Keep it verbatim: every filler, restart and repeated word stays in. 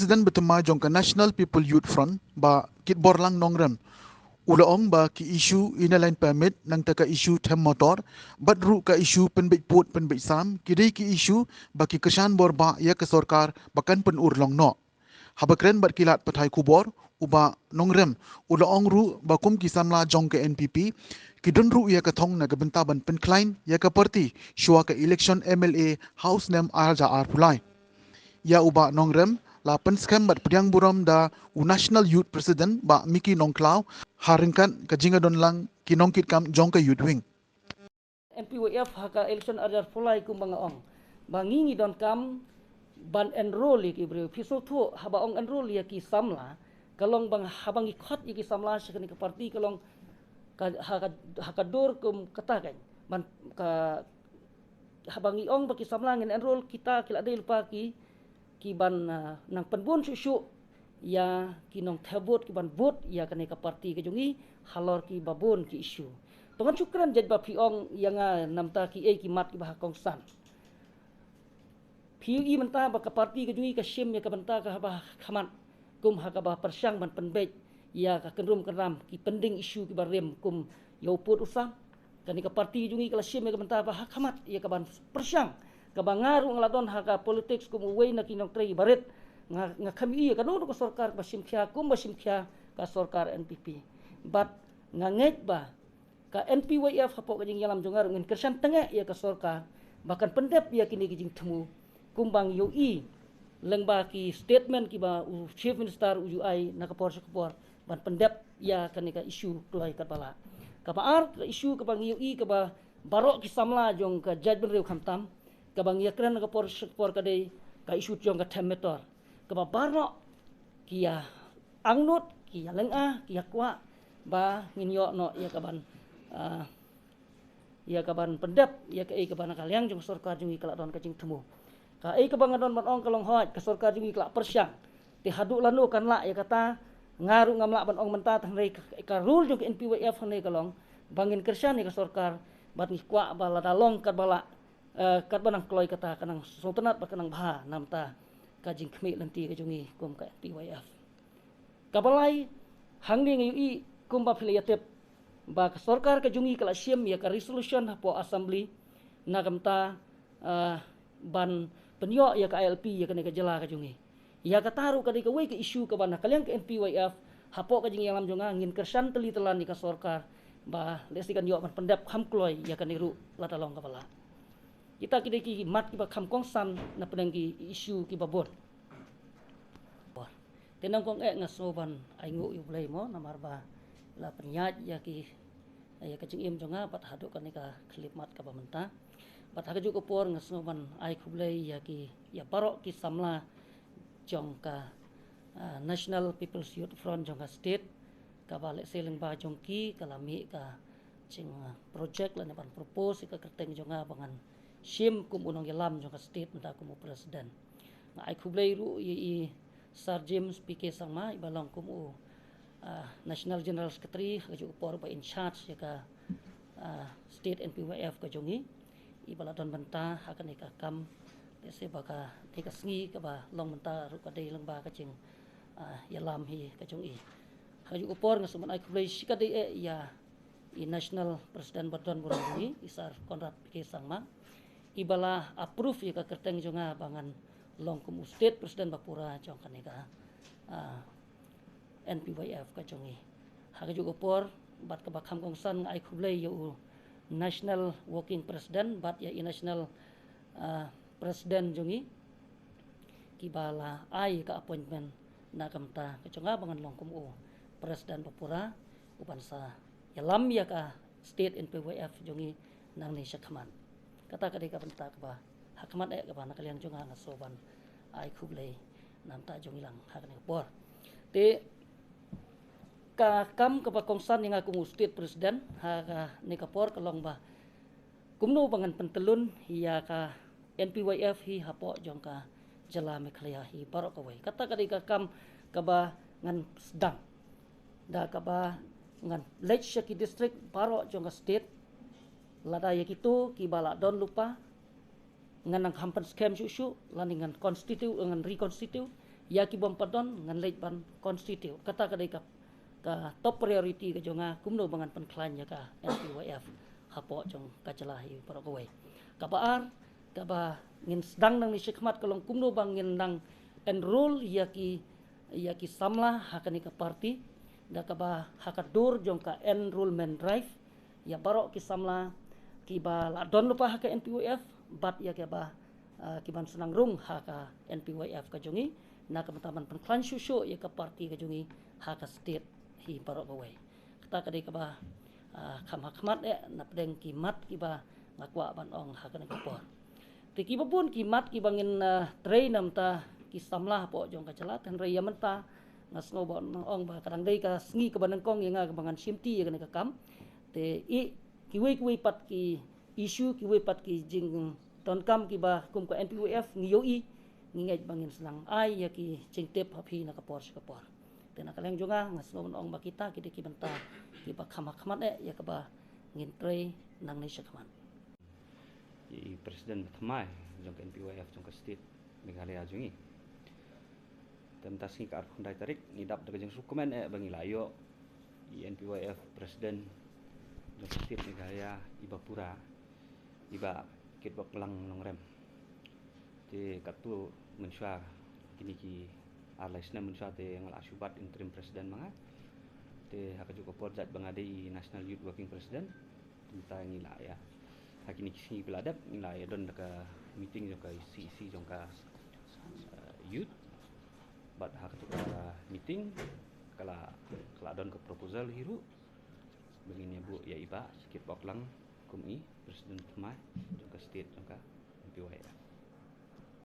President bathymmai jong ka National People Youth Front, Bah Kitborlang Nongrem, u la ong ba ki issue Inner Line Permit, nangta ka issue them motor, bad ruh ka issue pynbeit pud pynbeit sam, ki dei ki issue ba ki kyrshan bor ba ïa ka sorkar ba kan pynurlong noh. Haba kren bad ki lad pathai khubor, u Bah Nongrem u la ong ruh ba kum ki samla jong ka N P P, ki don ruh ïa ka thong na ka bynta ban pynkhlaiñ ïa ka party shuwa ka election M L A ha u snem ar hajar arphew lai. Ïa u Bah Nongrem la pynskhem bad pdiang burom da u National Youth President Bah Mickey Nongkhlaw ha ryngkat ka jingïadon lang ki nongkitkam jong ka Youth Wing. N P Y F ha ka election ar hajar arphew lai kumba nga ong ba ngi ngi donkam ban enroll ïa ki briew. Phi sngewthuh, haba ong enroll ïa ki samla, ka long ba haba ngi khot ïa ki samla sha kane ka party ka long ka, ha ka, ha ka dur kum kata kan. Ban ka, haba ngi ong ba ki samla ngin enroll, kita ki la dei lypa ki, ki ban, ah, nang pynbun shuh shuh ïa ki nongthep vote ki ban vote ïa kane ka party ka jong ngi halor kiba bun ki issue. To ngan shu kren jait ba phi ong ïa nga namar ki ei ki mat kiba ha kongsan. Phi ïohi mynta ba ka party ka jong ngi ka shim ïa ka bynta kaba ha khmat kum ha kaba pyrshang ban pynbeit ïa ka kynrum kynram, ki pending issue kiba rim kum ïa u pud u sam. Kane ka party jong ngi ka la shim ïa ka bynta ba ha khmat ïa ka ban pyrshang, kaba nga ruh nga la don ha ka politics kum uwei na ki nongtrei barit. Nga, nga kham ïohi ïa kano kano ka sorkar kaba shim khia kumba shim khia ka sorkar N P P. Bad nga ngeit ba ka N P Y F hapoh ka jingïalam jong nga ruh ngin kyrshan tyngeh ïa ka sorkar ba kan pyndep ïa kine ki jingthmu, kumba ngi ïohi lyngba ki statement kiba u Chief Minister u ju ai na ka por sha ka por ban pyndep ïa kane ka issue kloi katba lah. Kaba ar, ka issue kaba ngi ïohi kaba baroh ki samla jong ka jaitbynriew khamtam, kaba ngi ïakren na ka por sha ka por, ka dei ka issue jong ka them motor, kaba baroh ki ïa angnud, ki ïa lynga, ki ïa kwah ba ngin ïoh noh ïa ka ban, ah, ïa ka ban pyndep ïa kaei kaba na ka liang jong ka sorkar jong ngi ka la don ka jingthmu. Kaei kaba nga don ban ong ka long hooid, ka sorkar jong ngi ka la pyrshang. Te haduh lano kan lah ïa kata, nga ruh ngam lah ban ong mynta, tang hynrei ka, ka rule jong ka N P Y F hangne ka long ba ngin kyrshan ïa ka sorkar bad ngi kwah ba lada long katba lah, eh, katba nang kloi kata ka nang sngewtynnat bad ka nang bha namar ka jingkhmih lynti ka jong ngi kum ka N P Y F. Kaba lai, hangne nga ïohi kumba phi la ïatip ba ka sorkar ka jong ngi ka la shim ïa ka resolution hapoh Assembly na ka bynta, ah, ban pynïoh ïa ka I L P ïa kane ka jylla ka jong ngi. Ïa kata ruh ka dei kawei ka issue kaba na ka liang ka N P Y F hapoh ka jingïalam jong nga ngin kyrshan tylli tyllun ïa ka sorkar ba lehse kan ïoh ban pyndep kham kloi ïa kane ruh lada long kaba lah. Kita ki dei ki mat kiba kham kongsan na pdeng ki issue kiba bun. Te nangkong eh nga sngew ban ainguh ïa U Blei mo, namar ba la pynïaid ïa ki, ïa ka jingim jong nga bad haduh kane ka khyllipmat kaba mynta. Bad ha kajuh ka por nga sngew ban ai khublei ïa ki, ïa baroh ki samla jong ka, ah, National People's Youth Front jong ka state, kaba lehse lyngba jong ki ka la mih ka jing, ah, project lane ban propose ïa ka kyrteng jong nga ba ngan shim kum u nongïalam jong ka state mynta kum u president. Nga ai khublei ruh ïa i Sir James P K Sangma, iba long kum u, ah, National General Secretary, ha kajuh ka por ba in charge ïa ka, ah, state N P Y F ka jong ngi, iba la don bynta ha kane ka kam, lehse ba ka, kane ka sngi kaba long mynta ruh ka dei lyngba ka jing, ah, ïalam hi ka jong i. Ha kajuh ka por nga sngew ban ai khublei shikatdei eh ïa i National President ba don burom jong ngi, i Sir Conrad P K Sangma, iba la approve ïa ka kyrteng jong nga ba ngan long kum u state president ba pura jong kane ka, ah, N P Y F ka jong ngi. Ha kajuh ka por bad kaba kham kongsan nga ai khublei ïa u National Working President bad ïa i National, ah, President jong ngi, kiba la ai ka appointment na ka bynta ka jong nga ba ngan long kum u president ba pura, u ban sa ïalam ïa ka state N P Y F jong ngi nangne shakhmat. Kata ka dei ka bynta kaba ha khmat eh kaba na ka liang jong nga nga sngew ban ai khublei na ka bynta jong ngi lang ha kane ka por. Te ka kam kaba kongsan ïa nga kum u state president ha kane ka por ka long ba kumno ba ngan pyntyllun ïa ka N P Y F hi hapoh jong ka jylla Meghalaya hi baroh kawei. Kata ka dei ka kam kaba ngan sdang da kaba ngan leit sha ki district baroh jong ka state. Lada ïa kito kiba la don lypa ngan nang kham pynskhem shuh shuh, lane ngan constitute, ngan reconstitute, Ïa ki bym pat don ngan leit ban constitute. Kata ka dei ka, ka top priority ka jong nga, kumno ba ngan pynkhlaiñ ïa ka N P Y F hapoh jong ka jylla hi baroh kawei. Kaba ar, kaba ngin sdang nangne shakhmat ka long kumno ba ngin nang enroll ïa ki, ïa ki samla ha kane ka party, da kaba ha ka dur jong ka enrollment drive, ïa baroh ki samla kiba la don lypa ha ka N P Y F, bad ïa kiba, ah, kiban sdang rung ha ka N P Y F ka jong ngi, na ka bynta ban pynkhlaiñ shuh shuh ïa ka party ka jong ngi ha ka state hi baroh kawei. Kata ka dei kaba, ah, kham ha khmat eh, na pdeng ki mat kiba nga kwah ban ong ha kane ka por. Te kiba bun ki mat kiba ngin, ah, trei na bynta ki samla hapoh jong ka jylla, hynrei ïa mynta nga sngew ban ong ba ka dang dei ka sngi kaba nyngkong ïa nga kaba ngan shimti ïa kane ka kam. Te i kiwei kiwei pat ki issue, kiwei pat ki jingdonkam kiba kum ka N P Y F ngi ïohi, ngi ngeit ba ngin sdang ai ïa ki jingtip ha phi na ka por sha ka por. Te na ka liang jong nga, nga sngew ban ong ba kita ki dei ki bynta kiba kham ha khmat eh ïa kaba ngin trei nangne shakhmat. I president ba thymmai jong ka N P Y F jong ka state Meghalaya jong ngi. Te mynta sngi ka arphew khyndai tarik ngi dap da ka jingsngewkmen eh ba ngi la ïoh i N P Y F president jong ka state Meghalaya, i ba pura, i Bah Kitbok Lang Nongrem. Te katto mynshuwa kine ki ar lai snem mynshuwa te nga la shu bat interim president ma nga. Te ha kajuh ka por jait ba nga dei i National Youth Working President, te mynta ngi la ïa, ha kine ki sngi ba la dep ngi la ïa don da ka meeting jong ka C E C jong ka, eh, youth. Bad ha kato ka meeting ka la, ka la don ka proposal hi ruh ba ngin ïa buh ïa i Bah Kitbok Lang kum i president thymmai.